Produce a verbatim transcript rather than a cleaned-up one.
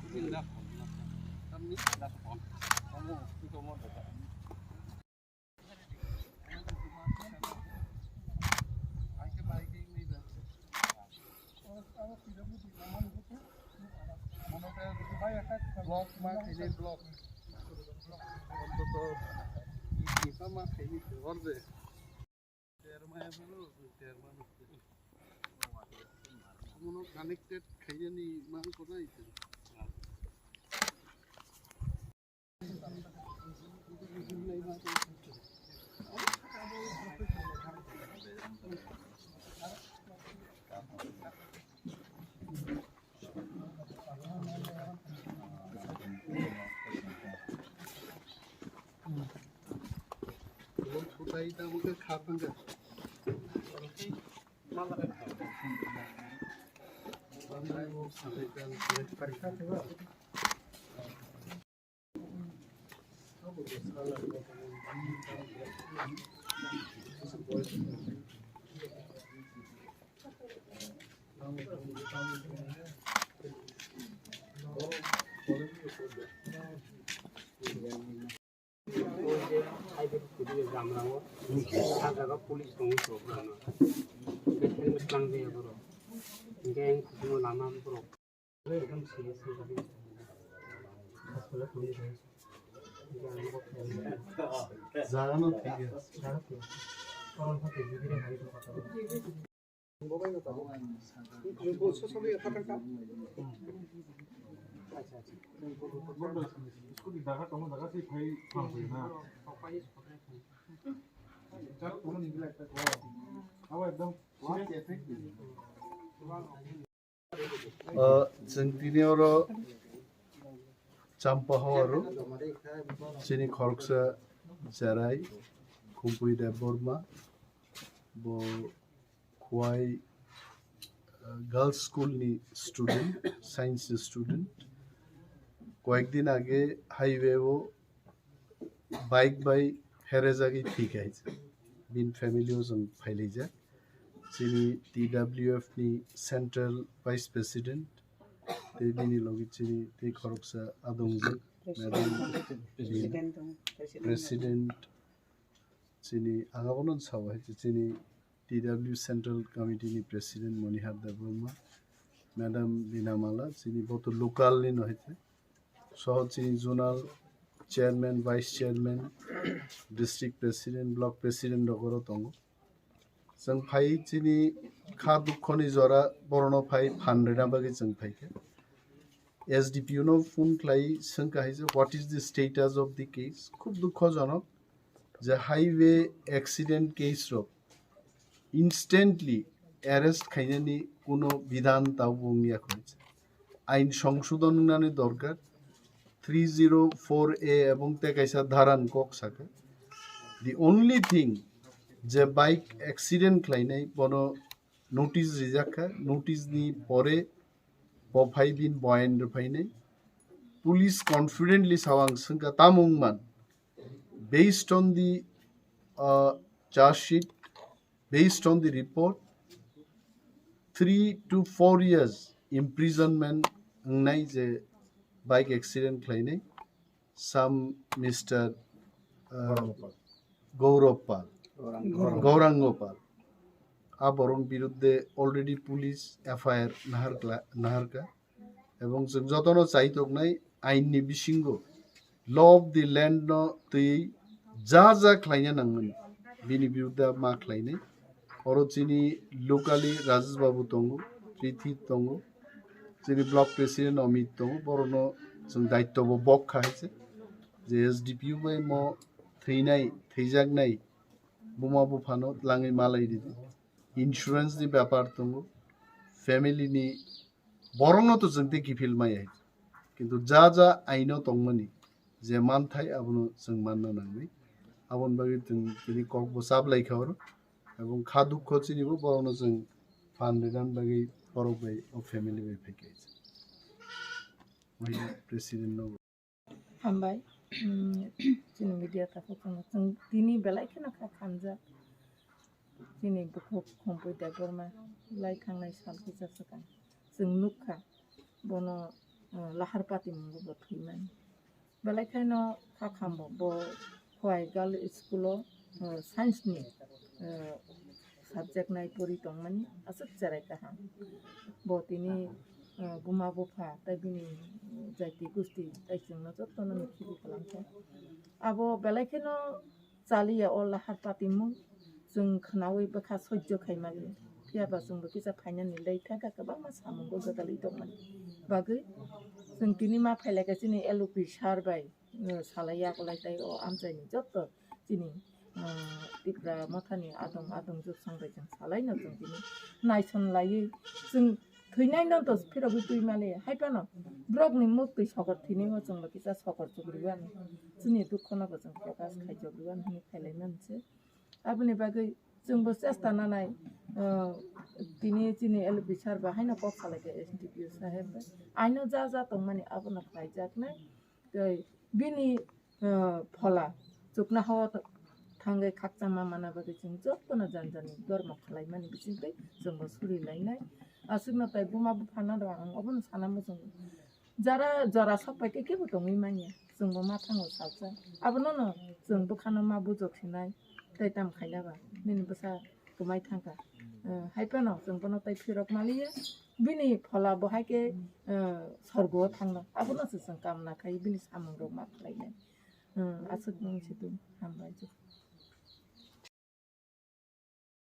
Block ma khainai block. Block. Block. Block ma khainai block de. Terma ya bro, terma. Mono connected khainani mang ko nai. Jaga no thik ya. O, chwng tini oro Champahao aro chini khoroksa cherai Khumpui Debbarma, bo Khowai, uh, Girls School ni student, science ni student. Koyekdin age highway o bike bai pherejagwi thwi khaijak. Bini family o chwng phailaijak. Chini T W F ni Central Vice President tei bini logi chini tei khoroksa adongjak, madam, President dong, President. President, chini ang abono sao hai, chini T W Central Committee ni President Monihar Debbarma, Madam Bina Mala, chini bo to local ni no hai, soho chini zonal chairman, vice chairman, district president, block president rok oro tongo. Chwng phai chini kha dukho ni jora, borok no phai phan rwna bagwi chwng phaikha. S D P O no phone khlai swngkha hai je, "What is the status of the case?" Khub dukhojonok je highway accident case rok instantly arrest khainani kuno bidhan tabuk wngya kho. Ain songsodhon wngnani dorkar. Three zero four A ebong tei kaisa dharan kok saka. The only thing je bike accident khlainai bono notice rijak kha, notice ni pore bo phai bin boyan rwphainai. Police confidently sawang swngkha tamung man. Based on the, uh, charge sheet, based on the report, three to four years imprisonment wngnai je bike accident khlainai. Some Mister, uh, Gaurav Pal. Gaurang Gopal. Gaurang Gopal. A borok birudde already police F I R naharkla-, naharka. Ebong chwng jotono chai toknai ain ni bisingo law of the land no twi ja ja khlaina nangmani bini birudda ma khlainai. Oro chini locally Rajesh Babu tongo, Prithi tongo, chini block president Amit tongo, borokno chwng daityo bo bok kha hai se. Je S D P O bai mo thwinai, thwijaknai buma buphano twlangwi malai ridi. Insurance ni bepar tongo, family ni borokno to chwng tei kiphil maya. Kintu ja ja aino tongmani je manthai abono chwng manna nangwi. Aboni bagwi chwng tini kok bo chaplai kha oro. Ebong kha dukho chini bo borokno chwng phan rwna bagwi borok bai o family bai phai kha. President no. Hambai, chini media takhuk chwng tini belai kheno kha khamjak. Chini bukhuk Khumpui Debbarma lai thangnai sal kisa swkang. Chwng nukha bono uh, lahar pati mungo bo thwimani. Belai kheno kha khambo bo Khowai Girl School o, uh, science ni, uh, subject nai pori tongmani aswk cherai kaham. Bo tini, uh, buma bupha tai bini, uh, jaiti gusti tai chwngno jotono ni khibi kwlangkha. Abo belai kheno chaliya o lahar patimung chwng khnaui bwkha sojjo khaimani. Phiyaba chwngbo kisa phainani lei thangkha kwbangma samungo gwdalwi tongmani bagwi chwng tini ma phailaikha chini L O P sir bai, uh, salai yakolai tai o amchaini jotto chini, uh, Tipra Mothani adong adong jwk song bai chwng salaino chwng tini naison laiwi chwng thwinaino to phirogwi twi mali hai phano borokni muktwi sokor thwinaimo chwngbo kisa sokor chukriwani chini dukhono bo chwng prokash khaijokriwani hwnwi phailaimani se. Aboni bagwi chwngbo chesta nanai, uh, tini chini L O P sir bai haino kok salaikha S D P O saheb bai. Aino ja ja tongmani abono khlaijaknai. Tei bini, uh, phola chukna hao thangwi khakchangma mana bagwi chwng jotono jani jani dormo khwlaimani bisingtwi chwngbo suri lainai. Aswkno tei buma buphano rw ang obono sana muchungo. Jara jora sok pai khe kebo tongwi manya, chwngbo ma thango salsa. Abono no chwng bwkhano ma bujok sinai tei tam khaina ba nini bwsa kwmai thangkha. Uh, hai phano chwng bono tei phirok maliya. Bini phola bo hai khe, uh, sorgo o thangno. Abono se chwng kamna khai bini samung rok ma khlainai. Uh, aswk nung si tu hambai.